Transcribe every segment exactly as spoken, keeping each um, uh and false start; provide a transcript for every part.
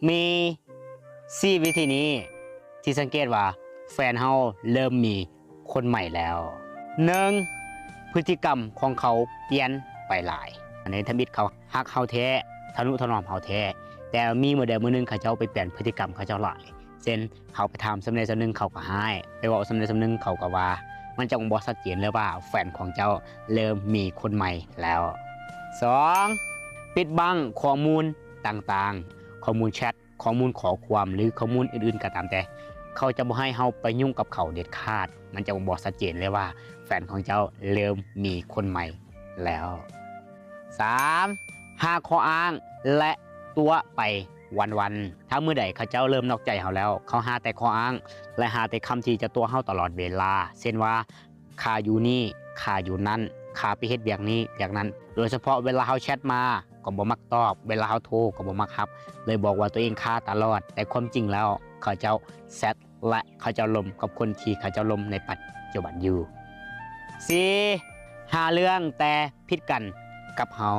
มีสี่วิธีนี้ที่สังเกตว่าแฟนเฮาเริ่มมีคนใหม่แล้ว หนึ่ง พฤติกรรมของเขาเปลี่ยนไปหลาย อันนี้ทำอิดเขาฮักเฮาแท้ ทะนุถนอมเฮาแท้ แต่มีมื้อใดมื้อหนึ่งเขาเจ้าไปเปลี่ยนพฤติกรรมเขาเจ้าหลาย เช่น เขาไปถามสำเร็จสำนึงเขาก็หาย ไปเว้าสำเร็จสำนึงเขาก็ว่า มันจั่งบ่ชัดเจนเลยว่าแฟนของเจ้าเริ่มมีคนใหม่แล้ว สอง ปิดบังข้อมูลต่างๆ ข้อมูลแชท ข้อมูลข้อความ หรือข้อมูลอื่นๆก็ตามแต่ เขาจะบ่ให้เฮาไปยุ่งกับเขาเด็ดขาด มันจะบ่ชัดเจนเลยว่าแฟนของเจ้าเริ่มมีคนใหม่แล้ว สาม หาข้ออ้างและตั๋วไปวันๆ ถ้ามื้อใดเขาเจ้าเริ่มนอกใจเฮาแล้ว เขาหาแต่ข้ออ้าง และหาแต่คำที่จะตั๋วเฮาตลอดเวลา เช่นว่า ข้าอยู่นี่ ข้าอยู่นั่น ข้าไปเฮ็ดเวียกนี้เวียกนั้น โดยเฉพาะเวลาเฮาแชทมาก็บ่มักตอบ เวลาเฮาโทรก็บ่มักรับ เลยบอกว่าตัวเองคาตลอด แต่ความจริงแล้วเขาเจ้าแชทและเขาเจ้าลมกับคนที่เขาเจ้าลมในปัจจุบันอยู่ สี่ หาเรื่องแต่ผิดกันกับเฮา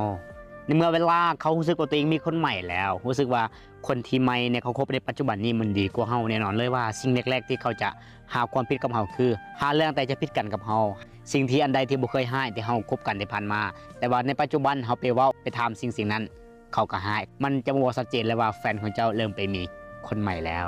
ในเมื่อเวลาเขารู้สึกว่าตัวเองมีคนใหม่แล้ว รู้สึกว่าคนที่ใหม่เนี่ยเขาคบในปัจจุบันนี้มันดีกว่าเฮา แน่นอนเลยว่าสิ่งแรกๆที่เขาจะหาความผิดกับเฮาคือ หาเรื่องแต่จะผิดกันกับเฮา สิ่งที่อันใดที่บ่เคยฮ้ายที่เฮาคบกันที่ผ่านมา แต่ว่าในปัจจุบันเฮาไปเว้าไปถามสิ่งสิ่งนั้น เขาก็ฮ้าย มันจะบ่ชัดเจนเลยว่าแฟนของเจ้าเริ่มไปมีคนใหม่แล้ว